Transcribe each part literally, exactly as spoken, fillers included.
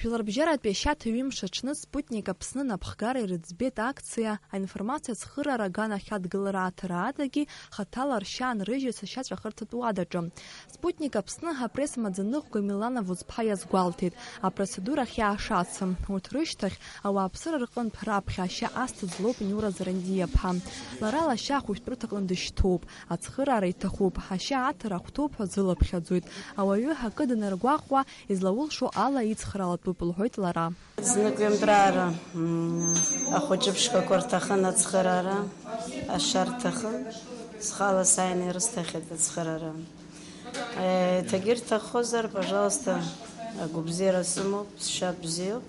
Жәларбжьаратәи ашьаҭа ҩымш аҽны Спутник Аԥсны напхгара ирыӡбеит акциа, аинформациа ацхыраара аганахь адгылара аҭара адагьы хаҭала ршьа анрыжьыз ашьаҵәахырҭатә уадаҿы. Спутник Аԥсны апресс-маӡаныҟәгаҩ Милана Вузԥҳа иазгәалҭеит, апроцедура ахьиаашацым. Урҭ рышьҭахь, ауааԥсыра рҟынтә раԥхьа ашьа асҭа злоу Ниура Зарандиа-ԥҳа. Лара лашьа ахәышәтәырҭаҟны дышьҭоуп, ацхыраара иҭахуп, ашьа аҭара ахәҭоуп ҳәа зылыԥхьаӡоит. Ауаҩы акы данаргәаҟуа, излаулшо ала ицхраалатәуп, лҳәоит лара. Знык ҩынтәраара, м, ахәыҷы ԥшқақәа рҭахын ацхыраара, ашьа рҭахын, схала сааины ирысҭахьеит ацхыраара. Еиҭагьы рҭаххозар, пожалуйста, агәабзиара сымоуп, сшьа бзиоуп,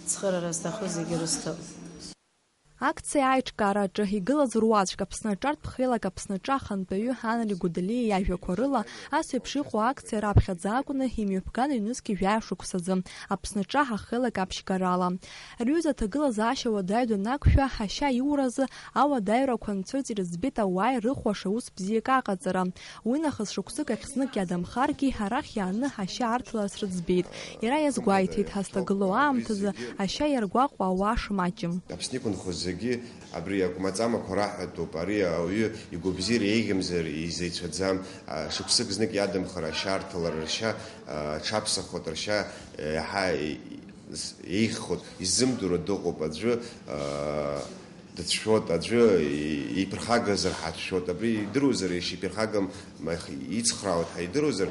цхыраара зҭаху зегьы рысҭап. Акциа аиҿкаараҿы игылаз руаӡәк, Аԥсны аҿартә хеилак Аԥсны аҿы ахантәаҩы Анри Гәыдалиа иажәақәа рыла, ас еиԥш иҟоу акциа раԥхьаӡа акәны имҩаԥган ҩнызқь жәаҩа шықәсазы Аԥсны аҿы ахеилак аԥшьгарала. Рҩыза аҭагылазаашьа уадаҩ данақәшәа, ашьа иуразы ауадаҩрақәа анцәырҵ ирыӡбеит ауаа ирыхәаша ус бзиак аҟаҵара. Уинахыс шықәсык ахь знык иадамхаргьы, арахь иааны ашьа арҭаларц рыӡбеит. Иара иазгәеиҭеит, ҳазҭагылоу аамҭазы ашьа иаргәаҟуа ауаа шмаҷым. Аԥсны иқәынхоз зегьы абри акәмаҵамақәа раҳәатәуп. Ари ауаҩы игәабзиара еиӷьымзар изеицәаӡам. А, шықәсык знык иадамхар ашьа арҭалар, ршьа, а, аҽаԥсахот, ршьа, е, иаҳа е-, еиӷьхот, иззымдыруа дыҟоуп. Аӡәы, а, дыцәшәот, аӡәы иԥырхагазар ҳацәшәот. Абри идыруазар, ишиԥырхагам, ма ицхраауеит ҳәа идыруазар,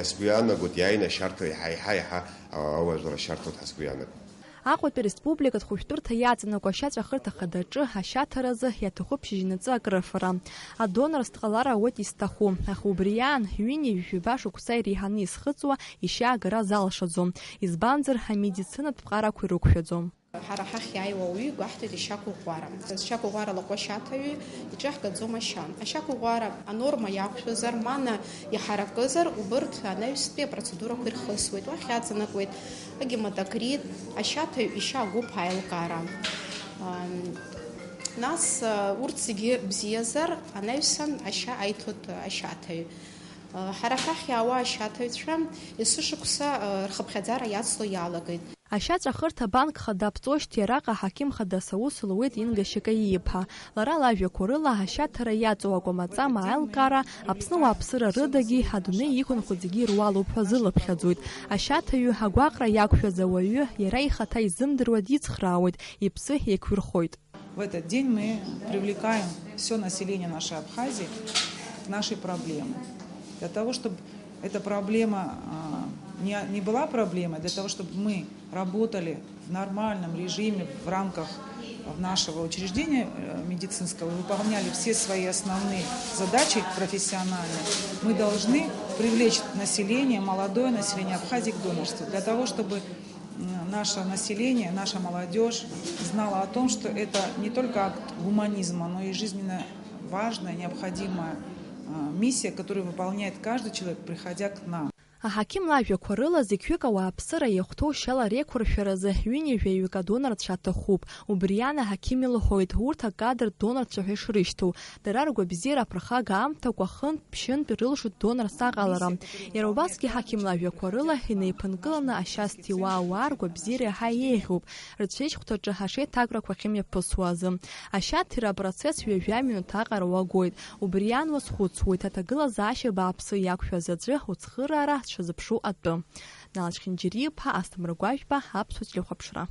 сгәы иаанагоит, иааины ашьарҭа еиҳа, еиҳа, еиҳа ауаажәлар ашьарҭоит ҳәа сгәы иаанагоит. Аҟәатәи ареспубликатә хәышәтәырҭа иаҵанакуа ашьаҵәахырҭа хадаҿы ашьаҭаразы иаҭахуп шьыжьнаҵы акрыфара. Адонорс дҟалар ауеит изҭаху, аха убри аан, ҩынҩажәи жәаба шықәса иреиҳаны изхыҵуа ишьа агара залшаӡом, избанзар, амедицинатә ԥҟарақәа ирықәшәаӡом. Ҳара ҳахь иааиуа ауаҩы игәаҳҭоит ишьақәыӷәӷәара. Зшьақәыӷәӷәара лаҟәы ашьаҭаҩы иҿы иаҳгаӡом ашьа. Ашьақәыӷәӷәара анорма иақәшәазар, мана иҳаракызар, убырҭ анаҩстәи апроцедурақәа ирхысуеит. Уахь иаҵанакуеит агематокрит, ашьаҭаҩ ишьа агәыԥ аилкаара. Ам, нас, а, урҭ зегьы бзиазар, анаҩсан ашьа аиҭоит ашьаҭаҩ. А, ҳара ҳахь иаауа ашьаҭаҩцәа есышықәса, а, рхыԥхьаӡара иацло иалагеит. Ашьаҵәахырҭа абанк хада аԥҵоижьҭеи араҟа аҳақьым хадас аус луеит Инга Шьакаииԥа. Лара лажәақәа рыла, ашьаҭара иаҵоу акәамаҵама аилкаара Аԥсны ауааԥсыра рыдагьы, адунеи иқәынхо зегьы ируалуп ҳәа зылыԥхьаӡоит. Ашьаҭаҩы агәаҟра иақәшәаз ауаҩы иара ихаҭа изымдыруа дицхраауеит, иԥсы еиқәирхоит. В этот день мы привлекаем всё население нашей Абхазии к нашей проблеме. Для того, чтобы эта проблема, а, не, не была проблемой, для того, чтобы мы работали в нормальном режиме в рамках нашего учреждения, э, медицинского, выполняли все свои основные задачи профессиональные, мы должны привлечь население, молодое население Абхазии к донорству, для того, чтобы, м, наше население, наша молодёжь знала о том, что это не только акт гуманизма, но и жизненно важная, необходимая, а, миссия, которую выполняет каждый человек, приходя к нам. Аҳақьым лажәақәа рыла, зықьҩык ауааԥсыра иахәҭоу шьала реиқәыршәаразы ҩынҩажәаҩык адонорцәа аҭахуп. Убри аан аҳақьым илҳәоит, урҭ акадртә донорцәа ҳәа ишрышьҭоу. Дара ргәабзиара аԥырхага аамҭақәа хынтә, ԥшьынтә ирылшоит донорс аҟалара. Иара убасгьы аҳақьым лажәақәа рыла, инеиԥынкыланы ашьа зҭиуа ауаа ргәабзиара иаҳа еиӷьуп, рцәеижь хәҭаҿы ашеиҭакрақәа ахьымҩаԥысуа азы. Ашьа аҭира апроцесс ҩажәа минуҭ аҟара уагоит. Убри аан уазхәыцуеит, аҭагылазаашьа бааԥсы иақәшәаз аӡәы уцхыраара дшазыԥшу атәы. Нал Чхинџьариа-иԥа, Асҭамыр Гәажәба, Аԥсуа телехәаԥшра.